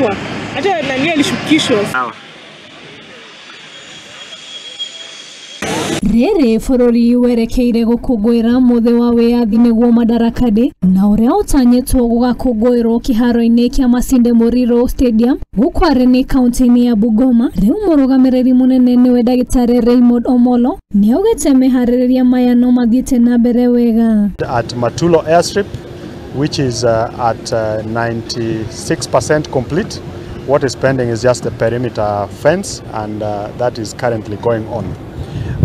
Alishukishwa. Hata nani alishukishwa. Rĩrĩ bũrũri werekeire gũkũngũĩra mũthĩ wa wĩyathi nĩguo Madaraka Day na ũrĩa ũtanyĩtwo gũgakũngũĩrwo kĩharo-inĩ kĩa Masinde Muliro Stadium gũkũ Areni kaunti-inĩ ya Bungoma. Rĩu mũrũgamĩrĩri mũnene nĩwe ndagĩtarĩ Raymond Omolo nĩaugĩte meharĩrĩria maya no mathiĩte na mbere wega. At Matulo Airstrip, which is at 96% complete. What is pending is just the perimeter fence, and that is currently going on.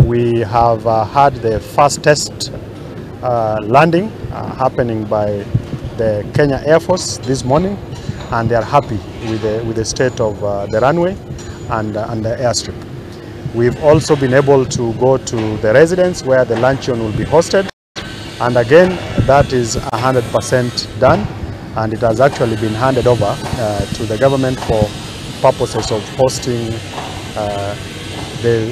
We have had the first test landing happening by the Kenya Air Force this morning, and they are happy with the state of the runway and the airstrip. We've also been able to go to the residence where the luncheon will be hosted, and again that is 100% done, and it has actually been handed over to the government for purposes of hosting the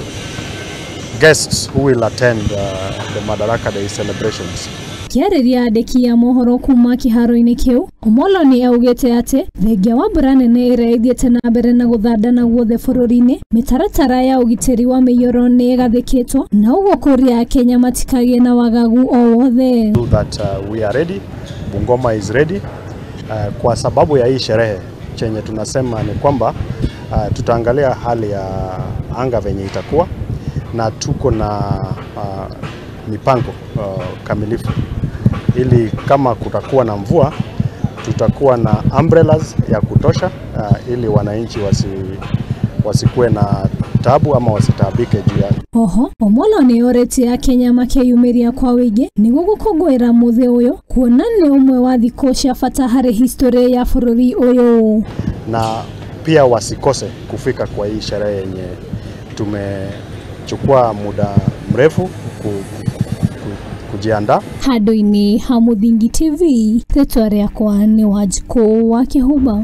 guests who will attend the Madaraka Day celebrations. Kĩarĩria andĩki a mohoro kuma kĩharo-inĩ kĩu, Omolo nĩ augĩte atĩ thengia wa mbura nene ĩrĩa ĩthiĩte na mbere na gũthandana guothe bũrũri-inĩ, mĩtaratara ya ũgitĩri wa mĩiyũro nĩ ĩgathĩkĩtwo na ũguo kũria Akenya matikagĩe na wagagu o wothe. That we are ready, Bungoma is ready. Kwa sababu ya hii sherehe chenye tunasema ni kwamba tutaangalia hali ya anga venye itakuwa, na tuko na mipango kamilifu ili kama kutakuwa na mvua tutakuwa na umbrellas ya kutosha ili wananchi wasikuwe na tabu ama wasitaabike juu ya. Oho, Omolo nĩ orĩtie Akenya makeyumĩria kwa wĩingĩ nĩguo gũkũngũĩra mũthĩ ũyũ kuona nĩ ũmwe wa thikũ cia bata harĩ historia ya bũrũri ũyũ. Na pia wasikose kufika kwa hii sherehe yenye tumechukua muda mrefu kujiandaa. Handũ-inĩ ha Mũthingi TV, rĩtwa rĩakwa nĩ Wanjikũ wa Kĩhumba.